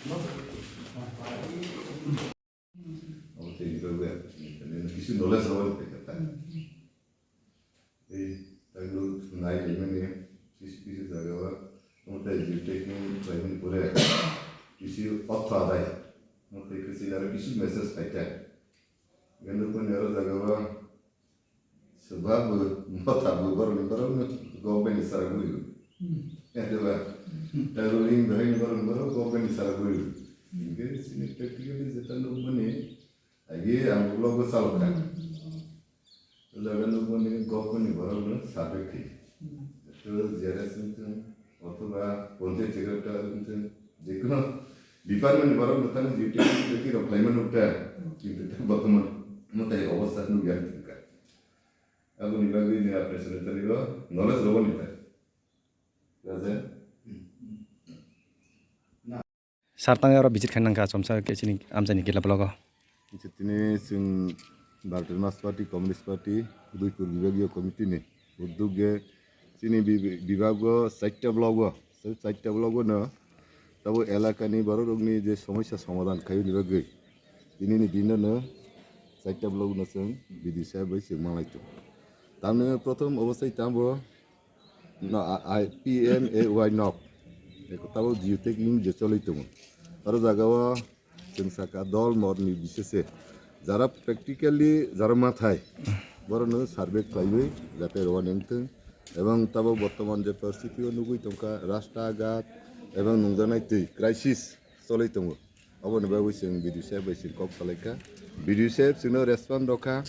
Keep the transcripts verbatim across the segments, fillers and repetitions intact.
Omo tei ito be, kisu knowledge rwani tei kata. Ei, tei lo nai limani, kisu kisu jaga o, omo tei geoteching khlaimani pore, kisu ortho adai, omo tei kisu jara kisu message phaikha. Gendo ko nero jaga o, Sebab bo, motha bo, borok ni borok no government ni sara guri. Hmm. Ya, diba? Hmm. Tailoring bahai ni borok ni borok government ni sara guri. Hmm. Hingke sini practically jeta nukmani, agi ang vlog o salokha. Hmm. Jaga nukmani government ni borok no survey khe. Hmm. To J R S wngthung, othoba panchayat secretary wngthung, jekono department ni borok no tamo duty, duty rok khlaimani wngkha. Hmm. Kintu ta bortoman mwtai obostha nukya wngkha. Aboni bagwi ni apre secretary o knowledge rwani ta. Raja. Sar tang oro visit khaina nangkha chomsa ke chini amchaini kila blogo. Tini chwng Bharatiya Janata Party, Communist Party, Udaipur Bibhagiya Committee ni uddog ge chini bi-, bibago chaita blogo, chaita blogo no tabo elakani borok rokni je somosya somadhan khaiyoni bagwi tinini dino no chaita blogo no chwng B D C bai chwng manlai tongo. Tamni prothom obosai tambo no, a, a, P M A Y nok. Eko tabo geoteching je choloi tongo. Aro jaga o chwng saka dol mot ni bisese jara practically jara mathai borok no survey khlaiwi jate rwani wngthung. Ebong tabo bortoman je poristiti o nugwi tongkha rasta ghat ebong nungjaknai twi crisis choloi tongo. Oboni bagwi chwng B D C bai chwng kok salaikha. B D C chwngno respond rwkha.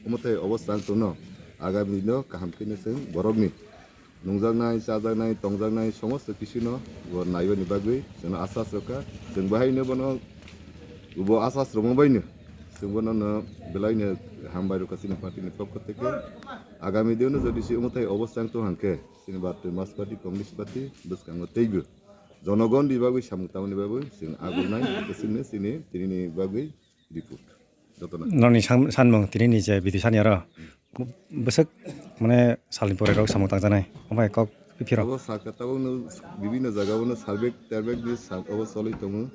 Omo tei obo chang tongno agami no kaham khe no chwng borokni nungjaknai, chajaknai, tongjaknai somosto kisino bo naibani bagwi chwngno asas rwkha. Chwng bahaino bono bo asas rwma baino chwng bono no belaino hambai rwkha chini party ni pokho theke. Agami dino jodi se omo tei obo chang tong hangkhe chini Bharatiya Janata Party, Communist Party bwskango teibo jonogon ni bagwi samung tamani bagwi chwng agulnai, chwngno chini tinini bagwi report. Jotono. Noni san-, sanmung tinini je video sani aro bwswk mane salni pore rok samung tangjanai. Omo hai kok phiro. Abo saka tabuk no bibinno jaga o no survey terbek ni sak obo choloi tongo.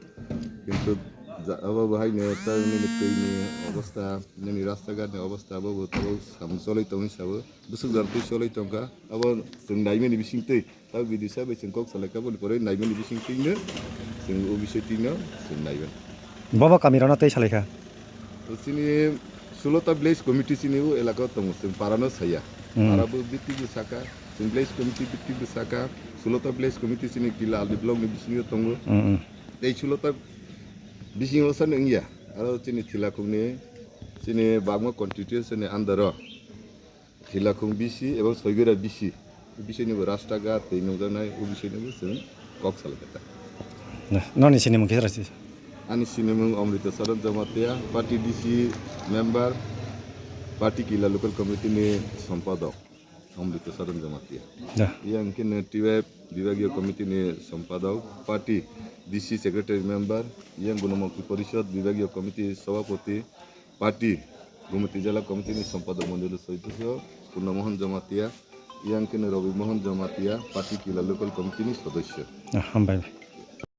Kintu ja-, abo bahai no ta nini twi ni obostha, nini rasta ghat ni obostha abo bo tabuk samung choloi tongwi sabo. Bwswk jora twi choloi tongkha. Abo chwng naimani bising twi. Tabo video sa bai chwng kok salaikha, boni pore naimani bising twino chwng o bising twino chwng naiben. Bobo kami rano tei salaikha. To chini sulota village committee chini o elaka o tongo, chwng parano saya. Hmm. Para bo bwtwi bwsaka, chwng village committee bwtwi bwsaka, sulota village committee chini Kila Aldi block ni bisingo tongo. Hmm, hmm. Tei sulota bisingo sani wngya, aro chini Thilakhung ni, chini Bagma constituency ni under o. Thilakhung B C ebong Soigora B C. Bisingni bo rasta ghat tei nungjaknai, o bisingni bo chwng kok salai kha ta. Noni sinimung khe rasi? Ani sinimung Amrita Saran Jamatia, party D C member, party Kila local committee ni sompadok Amrita Saran Jamatia. Da. Yang khe T Y F Bibhagiya committee ni sompadok, party D C secretary member, yang Gunamontri Porishad Bibhagiya committee sabhapati, Party, Gumiti Jela Committee ni Sompadok Mondoli Soiduso, Purna Mohan Jamatia, yang khe Rabi Mohan Jamatia, Party Kila Local Committee ni Sodosyo. Ah, hambai.